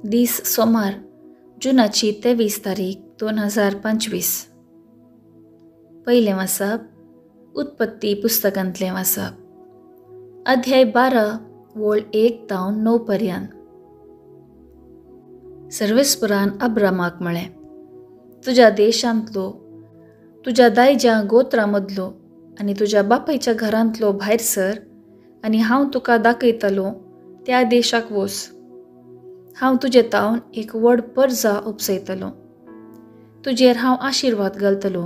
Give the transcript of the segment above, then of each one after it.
दीस सोमार जुनाची 23 तारीख 2025. पयलें वाचप उत्पत्ती पुस्तकांतलें वाचप, अध्याय 12 वोळ 1 तावन 9 पर्यंत. सर्वेस्परान अब्रामाक म्हळें, तुज्या देशांतलो, तुज्या दायज्या गोत्रा मदलो आनी तुज्या बापायच्या घरांतलो भायर सर आनी हांव तुका दाखयतलो त्या देशाक वोस. हांव तुजे तावन एक व्हड परजा उपसयतलो, तुजेर हांव आशिर्वाद घालतलो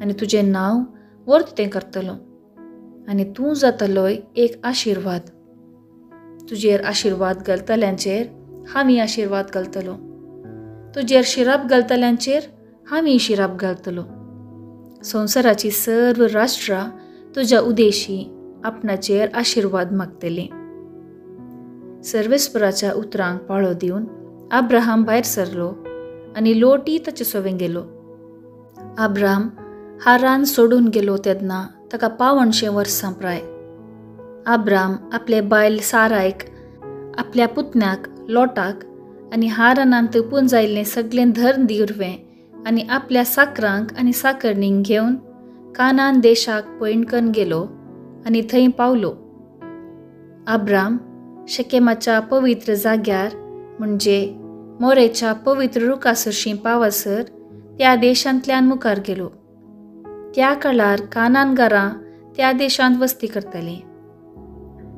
आनी तुजें नांव वर्तें करतलो आनी तूं जातलोय एक आशिर्वाद. तुजेर आशिर्वाद घालतल्यांचेर हांवी आशिर्वाद घालतलो, तुजेर शिराप घालतल्यांचेर हांवी शिराप घालतलो. संवसाराची सर्व राष्ट्रां तुज्या उदेशी आपणाचेर आशिर्वाद मागतली. सर्वेस्पराच्या उतरांक पाळो दिवन अब्राहम भायर सरलो आनी लोटी ताचे सवें गेलो. अब्राहम हारान सोडून गेलो तेन्ना ताका 85 वर्सां प्राय. अब्राहम आपले बायल सारायक, आपल्या पुतण्याक लोटाक आनी हारानांत पुंजायल्लें सगळें धर्म दिवरवें आनी आपल्या साकरांक आनी साकरणींक घेवन कानान देशाक पयणकन गेलो आनी थंय पावलो. अब्राहम शकेमाच्या पवित्र जाग्यार म्हणजे मोरेच्या पवित्र रुखा सरशीं पावसर त्या देशांतल्यान मुखार गेलो. त्या काळार कानानगारां त्या देशांत वस्ती करतालीं.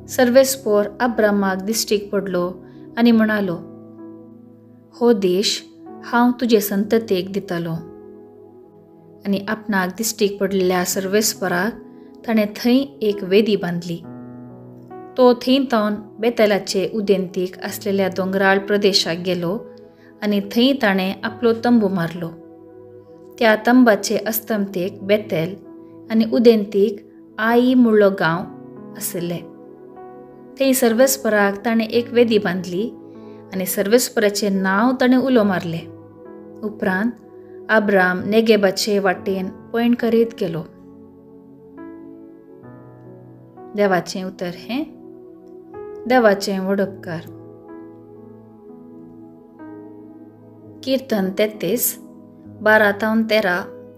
सर्वेस्पोर अब्रामाक दिश्टीक पडलो आनी म्हणालो, हो देश हांव तुजे संततेक दितलो. आनी आपणाक दिश्टीक पडलेल्या सर्वेस्पराक ताणें थंय एक वेदी बांदली. तो थंय तावन बेतलाचे उदेंतीक आसलेल्या दोंगराळ प्रदेशाक गेलो आनी थंय ताणें आपलो तंबू मारलो. त्या तंबाचे अस्तमतेक बेतेल आनी उदेंतीक आई मुळ्ळो गांव आशिल्ले. थंय सर्वेस्पराक ताणें एक वेदी बांदली आनी सर्वेस्पराचें नांव ताणें उलो मारलें. उपरांत अब्राम नेगेबाचे वाटेन पयण करीत गेलो. देवाचें उतर हें देवाचें व्हड उपकार. कीर्तन 33, 12 तावन 13,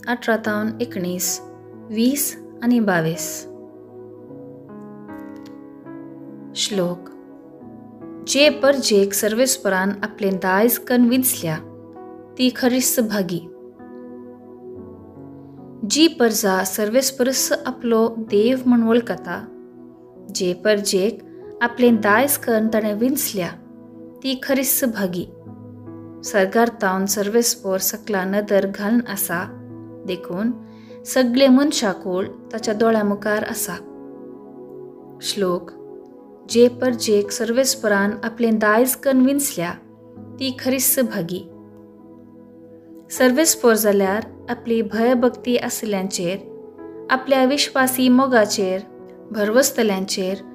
18 तावन 19, 20 आनी 22. श्लोक. जे परजेक सर्वेस्परान आपलें दायज कन्न विंचल्या ती खरीच भागी. जी परजा सर्वेस्परस आपलो देव म्हूण वळखता, जे परजेक आपलें दायज कन्न ताणें विंचल्या ती खरीच भागी. सरकार तावन सर्वेस्पोर सकला नदर घालून आसा, देखून सगळे मनशाकूळ ताच्या दोळ्या मुखार आसा. श्लोक. जे परजेक सर्वेस्परान आपलें दायज कन्न विंचल्या ती खरीच भागी. सर्वेस्पोर जाल्यार आपली भयभक्ती आशिल्ल्यांचेर, आपल्या विश्वासी मोगाचेर भरवसतल्यांचेर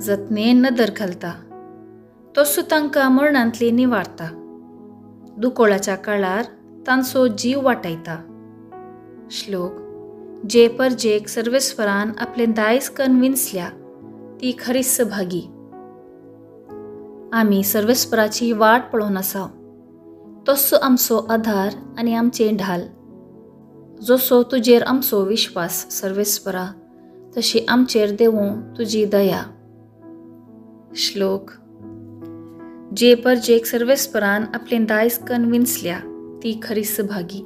जतनेन नदर घालता. तसो तांकां मरणांतली निवारता, दुकोळाच्या काळार तांचो जीव वाटायता. श्लोक. जे परजेक सर्वेस्परान आपलें दायज कन्न विंचल्या ती खरीच भागी. आमी सर्वेस्पराची वाट पळोवन आसा, तसो आमचो आधार आनी आमचें ढाल. जसो तुजेर आमचो विश्वास सर्वेस्परा, तशी आमचेर देवूं तुजी दया. श्लोक. जे परजेक सर्वेस्परान आपलें दायज कन्न विंचल्या ती खरीच भागी.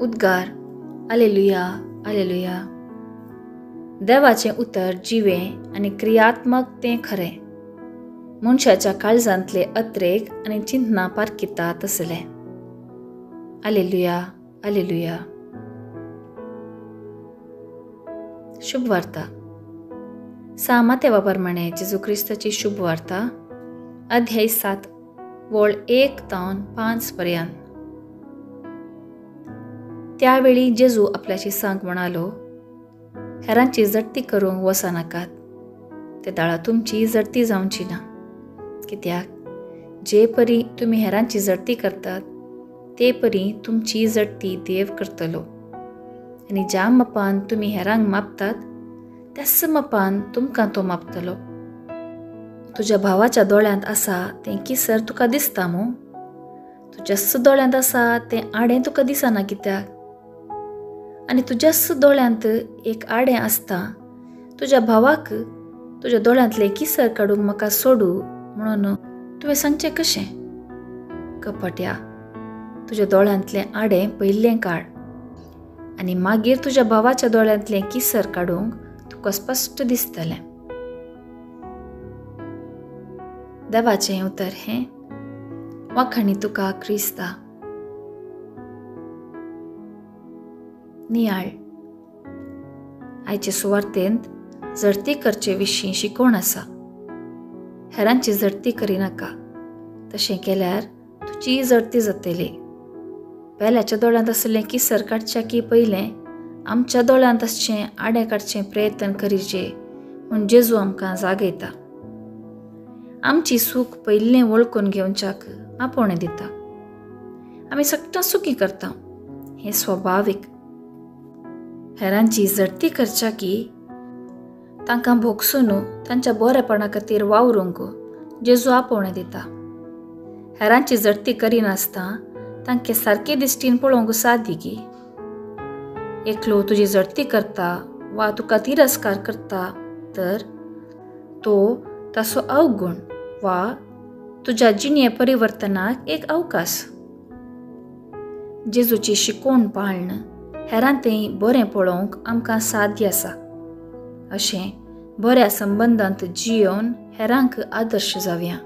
उद्गार. आलेलुया, आलेलुया. देवाचें उतर जिवें आनी क्रियात्मक तें खरें, मनशाच्या काळजांतले अत्रेक आनी चिंतना पारखिता तसलें. आलेलुया, आलेलुया. शुभ वार्ता. सा मातेवा प्रमाणे जेजू क्रिस्ताची शुभ वार्ता, अध्याय 7 वोळ 1 तावन 5 पर्यंत. त्यावेळी जेजू आपल्याशी सांग म्हणालो, हेरांची जडती करूंक वचनाकात, ते दाळा तुमची जडती जावची ना. कित्याक जे परी तुमी हेरांची जडती करतात ते परी तुमची जडती देव करतलो. आनी ज्या मापान तुमी हेरांक मापतात त्याच मापान तुमकां तो मापतलो. तुज्या भावाच्या दोळ्यांत आसा तें किसर तुका दिसता मू? तुज्याच दोळ्यांत आसा तें आडें तुका दिसना कित्याक? आनी तुज्याच दोळ्यांत एक आडें आसता, तुज्या भावाक तुज्या दोळ्यांतलें किसर काडूंक म्हाका सोडू म्हणून तुवें सांगचें कशें? कपट्या, तुज्या दोळ्यांतलें आडें पयलें काड आनी मागीर तुज्या भावाच्या दोळ्यांतलें किसर काडूंक तुका स्पश्ट दिसतलें. देवाचें उतर हें. वाखाणी तुका क्रिस्ता. नियाळ. आयचे सुवार्तेंत जडती करचे विशीं शिकोवण आसा. हेरांची जडती करिनाका, तशें केल्यार तुजी जडती जातली. पेल्याच्या दोळ्यांत आसलें किसर काडच्या की पयलें आमच्या दोळ्यांत आसचें आडें काडचें प्रयत्न करीचे म्हूण जेजू आमकां जागयता. आमची सूख पयलें वळखून घेवच्याक आपोवणें दिता. आमी सगटां सुखी करता, हें स्वभावीक. हेरांची जडती करच्या की तांकां भोगसून तांच्या बरेपणा खातीर वावरूंक जेजू आपोवणें दिता. हेरांची जडती करिनासतना तांकां सारके दिश्टीन पळोवंक सादी की एकलो तुजी जडती करता वा तुका तिरस्कार करता तर तो ताचो अवगुण वा तुज्या जिणे परिवर्तनाक एक अवकाश. जेजूची शिकोवण पाळण हेरां तें बरें पळोवंक आमकां साध्य आसा. अशें बऱ्या संबंदांत जियोवन हेरांक आदर्श जावया.